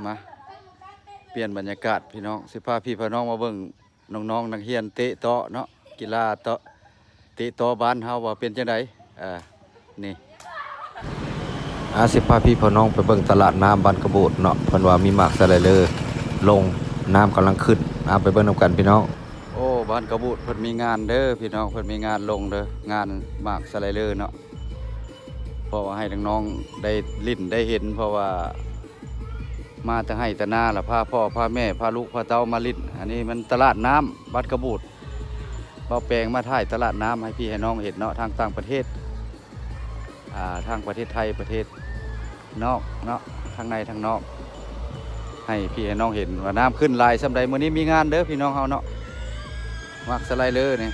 ມາປ່ຽນບັນຍາກາດພີ່ນ້ອງ ຊິພາພີ່ພານ້ອງມາເບິ່ງນ້ອງໆນັກຮຽນເຕະເຕາະເນາະ ກິລາເຕາະ ເຕະເຕາະບ້ານເຮົາວ່າເປັນຈັ່ງໃດ. ເອີ ນີ້ ອາ ຊິພາພີ່ພານ້ອງໄປເບິ່ງຕະຫຼາດນ້ຳບ້ານກະບູດເນາະ ເພິ່ນວ່າມີໝາກສະໄລເລີລົງ ນ້ຳກຳລັງຂຶ້ນ. ອາ ໄປເບິ່ງນຳກັນພີ່ນ້ອງ. ໂອ້ ບ້ານກະບູດເພິ່ນມີງານເດີພີ່ນ້ອງ ເພິ່ນມີງານລົງເດີ ງານໝາກສະໄລເລີເນາະ ເພາະວ່າໃຫ້ນ້ອງໆໄດ້ຫຼິ້ນໄດ້ເຫັນ ເພາະວ່າມາແຕ່ໄຮ່ແຕ່ນາລະ ພາພໍ່ພາແມ່ ພາລູກພາເຕົ້າມາຫຼິ້ນ. ອັນນີ້ມັນຕະຫຼາດນ້ຳບ້ານກະບູດ ເບົາແປງມາຖ່າຍຕະຫຼາດນ້ຳໃຫ້ພີ່ໃຫ້ນ້ອງເຫັນເນາະ ທັງຕ່າງປະເທດ ອ່າ ທັງປະເທດໄທ ປະເທດນອກເນາະ ທັງໃນທັງນອກ ໃຫ້ພີ່ໃຫ້ນ້ອງເຫັນວ່ານ້ຳຂຶ້ນຫຼາຍສ່ຳໃດ. ມື້ນີ້ມີງານເດີພີ່ນ້ອງເຮົາເນາະ ໝາກສະໄລເລີນີ້.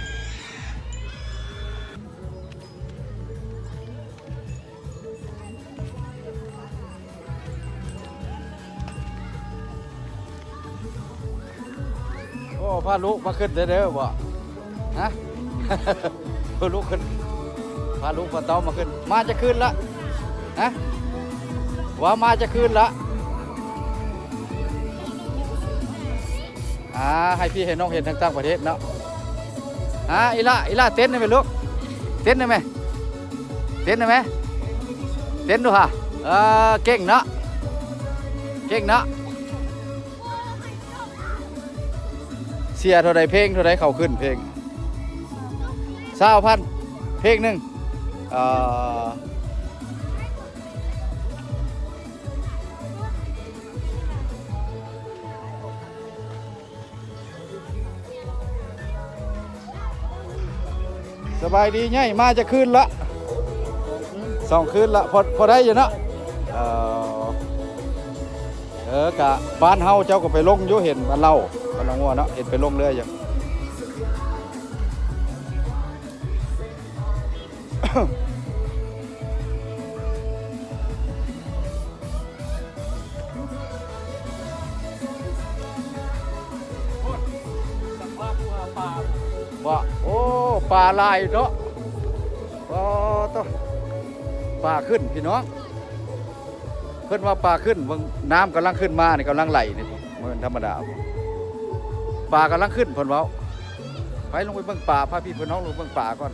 ໂອ້ ພາລູກມາຂຶ້ນເດີບໍ່? ຮະ? ພາລູກຂຶ້ນ ພາລູກພາເຕົ້າມາຂຶ້ນ ມາຈັກຄືນລະ? ຮະ? ວ່າມາຈັກຄືນລະ? ອ່າ ໃຫ້ພີ່ໃຫ້ນ້ອງເຫັນທາງຕ່າງປະເທດເນາະ. ອ່າ ອີ່ຫຼ້າ ອີ່ຫຼ້າເຕັ້ນໄດ້ໄໝລູກ? ເຕັ້ນໄດ້ໄໝ? ເຕັ້ນໄດ້ໄໝ? ເຕັ້ນດູຫາ. ເອີ ເກັ່ງເນາະ ເກັ່ງເນາະ. ເສຍເທົ່າໃດເພງ ເທົ່າໃດເຂົາຂຶ້ນເພງ? ຊາວພັນ ເພງໜຶ່ງ. ເອີ ສະບາຍດີໃຫຍ່ ມາຈັກຄືນລະ? ສອງຄືນລະ ພໍ ພໍໄດ້ຢູ່ເນາະ. ເອີ ເອີ ກະບ້ານເຮົາເຈົ້າກໍໄປລົງຢູ່ ເຫັນບ້ານເລົ່າ ບ້ານໜອງງົວເນາະ ເຫັນໄປລົງເລື້ອຍຢູ່. ວ່າ ໂອ້ ປາຫຼາຍເນາະ. ປາໂທ້ ປາຂຶ້ນພີ່ນ້ອງ ເພິ່ນວ່າປາຂຶ້ນ ເບິ່ງ ນ້ຳກຳລັງຂຶ້ນມານີ້ ກຳລັງໄຫຼນີ້ ບໍ່ແມ່ນທຳມະດາ ປາກຳລັງຂຶ້ນເພິ່ນເວົ້າ. ໄປ ລົງໄປເບິ່ງປາ ພາພີ່ພານ້ອງລົງເບິ່ງປາກ່ອນ.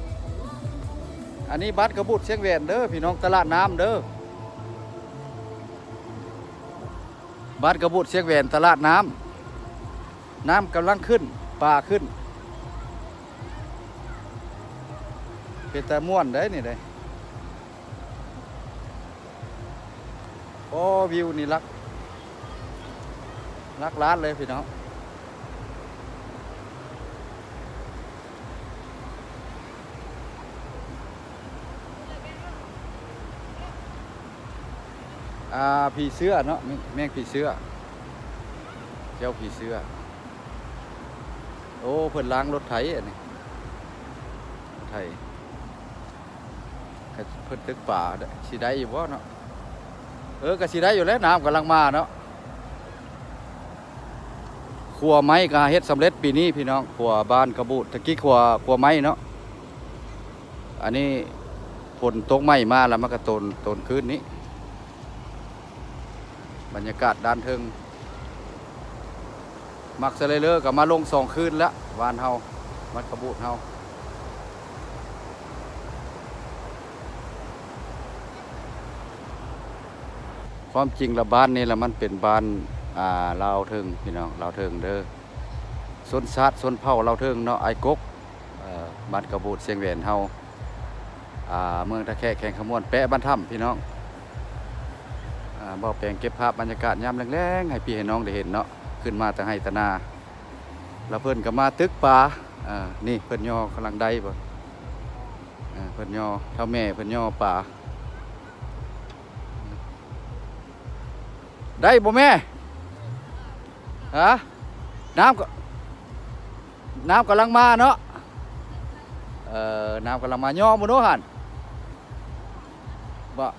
ອັນນີ້ບ້ານກະບູດຊຽງແຫວນເດີພີ່ນ້ອງ ຕະຫຼາດນ້ຳເດີ ບ້ານກະບູດຊຽງແຫວນ ຕະຫຼາດນ້ຳ. ນ້ຳກຳລັງຂຶ້ນ ປາຂຶ້ນ ເປັນຕາມ່ວນໄດ໋ນີ້ໄດ໋. ໂອ້ ວິວນີ້ຫຼັກ ຫຼັກລ້ານເລີຍພີ່ນ້ອງ. ອ່າ ຜີເສືອເນາະ ແມງ ແມງຜີເສືອ ເຈົ້າຜີເສືອ. ໂອ້ ເພິ່ນລ້າງລົດໄຖອັນນີ້ ລົດໄຖ ເພິ່ນຕຶກປາ ຊິໄດ້ຢູ່ບໍ່ເນາະ? ເອີ ກະຊິໄດ້ຢູ່ແຫຼະ ນ້ຳກຳລັງມາເນາະ. ຂົວໄມ້ກະເຮັດສຳເລັດປີນີ້ພີ່ນ້ອງ ຂົວບ້ານກະບູດ ຕະກີ້ຂົວ ຂົວໄມ້ເນາະ. ອັນນີ້ຝົນຕົກໃໝ່ມາແລ້ວ ມັນກະໂຕນ ໂຕນຄືນນີ້. ບັນຍາກາດດ້ານເທິງ ໝາກສະໄລເລີກະມາລົງສອງຄືນແລ້ວ ບ້ານເຮົາ ບ້ານກະບູດເຮົາ. ຄວາມຈິງລະບ້ານນີ້ລະ ມັນເປັນບ້ານ ອ່າ ລາວເທິງພີ່ນ້ອງ ລາວເທິງເດີ ຊົນຊາດຊົນເຜົ່າລາວເທິງເນາະ ອ້າຍກົກ ເອີ ບ້ານກະບູດຊຽງແຫວນເຮົາ ອ່າ ເມືອງທ່າແຂກ ແຂວງຄຳມ່ວນ ແປະບ້ານຖ້ຳພີ່ນ້ອງ. ອ່າ ເບົາແປງເກັບພາບບັນຍາກາດຍາມແລງໆ ໃຫ້ພີ່ໃຫ້ນ້ອງໄດ້ເຫັນເນາະ ຂຶ້ນມາແຕ່ໄຮ່ແຕ່ນາ ລະເພິ່ນກະມາຕຶກປາ. ອ່າ ນີ້ເພິ່ນຍໍກຳລັງໄດ້ບໍ່ ອ່າ ເພິ່ນຍໍ ເຖົ້າແມ່ເພິ່ນຍໍປາ. ໄດ້ບໍ່ແມ່? ຮະ? ນ້ຳກະ ນ້ຳກຳລັງມາເນາະ. ເອີ ນ້ຳກຳລັງມາ ຍໍບໍ່ໂນຫັ້ນ ບໍ່?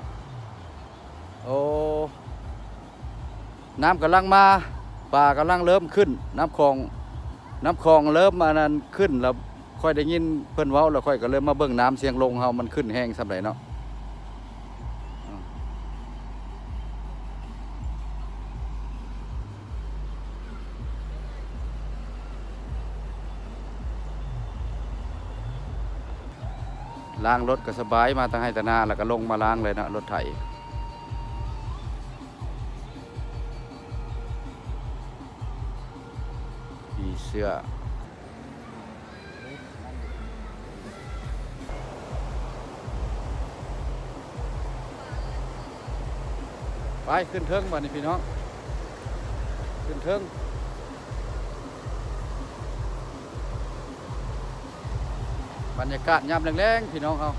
ໂອ້ ນ້ຳກຳລັງມາ ປາກຳລັງເລີ່ມຂຶ້ນ ນ້ຳຂອງ ນ້ຳຂອງເລີ່ມອັນນັ້ນຂຶ້ນແລ້ວ. ຂ້ອຍໄດ້ຍິນເພິ່ນເວົ້າແລ້ວ ຂ້ອຍກະເລີຍມາເບິ່ງນ້ຳຊຽງລົງເຮົາມັນຂຶ້ນແຮງສ່ຳໃດເນາະ. ອືມ ອືມ ລ້າງລົດກໍສະບາຍ ມາແຕ່ໄຮ່ແຕ່ນາ ແລ້ວກໍລົງມາລ້າງເລີຍເນາະ ລົດໄຖ. ຜີເສື້ອ. ໄປ ຂຶ້ນເທິງບາດນີ້ພີ່ນ້ອງ ຂຶ້ນເທິງ. ບັນຍາກາດຍາມແລງໆ ພີ່ນ້ອງເຮົາ.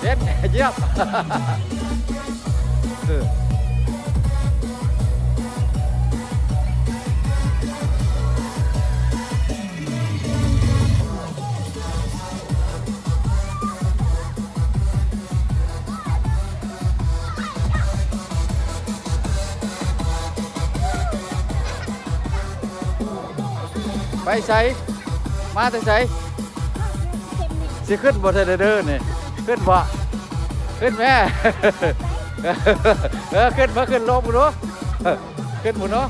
ເດັດ ຢຽບ ເອີ. ໄປໃສ? ມາແຕ່ໃສ? ຊິຂຶ້ນບໍ່ເທີເດີນີ້? ຂຶ້ນບໍ່? ຂຶ້ນແມ້. ເອີ ຂຶ້ນ ມາຂຶ້ນລອງເບິ່ງດູ. ຂຶ້ນພຸ້ນເນາະ.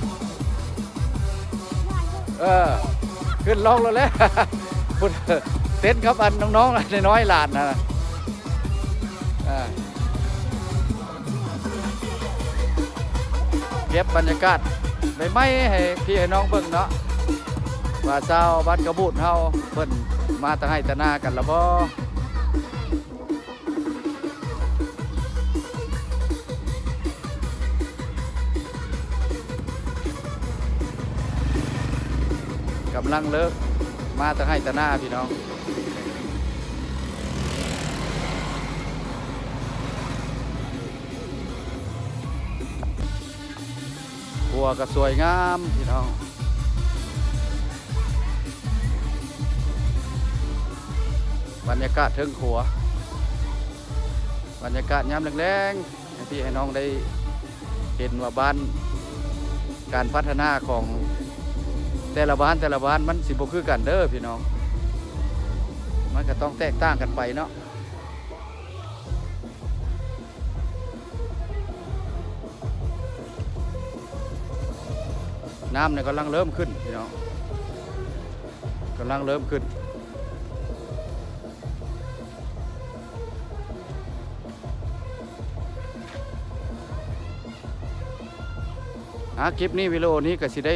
ເອີ ຂຶ້ນລອງໂລດແຫຼະ ພຸ້ນ ເຕັ້ນກັບອັນນ້ອງໆ ນ້ອຍໆ ຫຼານນະ. ເອີ ເກັບບັນຍາກາດໃໝ່ໆ ໃຫ້ພີ່ໃຫ້ນ້ອງເບິ່ງເນາະ ວ່າຊາວບ້ານກະບູດເຮົາເພິ່ນມາແຕ່ໄຮ່ແຕ່ນາກັນລະບໍ່. ກຳລັງເລີກມາແຕ່ໄຮ່ແຕ່ນາພີ່ນ້ອງ. ຂົວກໍສວຍງາມພີ່ນ້ອງ. ບັນຍາກາດເທິງຂົວ ບັນຍາກາດຍາມແລງໆ ໃຫ້ພີ່ໃຫ້ນ້ອງໄດ້ເຫັນວ່າບ້ານ ການພັດທະນາຂອງແຕ່ລະບ້ານ ແຕ່ລະບ້ານມັນຊິບໍ່ຄືກັນເດີພີ່ນ້ອງ. ມັນກໍຕ້ອງແຕກຕ່າງກັນໄປເນາະ. ນ້ຳນີ້ກຳລັງເລີ່ມຂຶ້ນພີ່ນ້ອງ ກຳລັງເລີ່ມຂຶ້ນ. ອ່າ ຄລິບນີ້ ວິດີໂອນີ້ກໍຊິໄດ້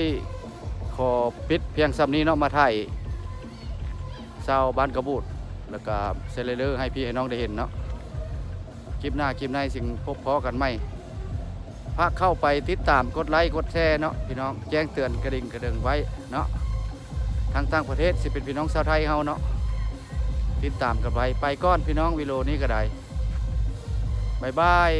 ຂໍປິດພຽງສ່ຳນີ້ເນາະ ມາຖ່າຍຊາວບ້ານກະບູດ ແລ້ວກະເຊເລເລີໃຫ້ພີ່ໃຫ້ນ້ອງໄດ້ເຫັນເນາະ. ຄລິບໜ້າຄລິບໃນຈຶ່ງພົບພໍ້ກັນໃໝ່. ຝາກເຂົ້າໄປຕິດຕາມ ກົດໄລ ກົດແຊເນາະພີ່ນ້ອງ, ແຈ້ງເຕືອນກະດິ່ງກະເດິງໄວ້ເນາະ. ທາງຕ່າງປະເທດຊິເປັນພີ່ນ້ອງຊາວໄທເຮົາເນາະ, ຕິດຕາມກັນໄວ້. ໄປກ່ອນພີ່ນ້ອງ, ວິດີໂອນີ້ກໍໄດ້ ບາຍບາຍ.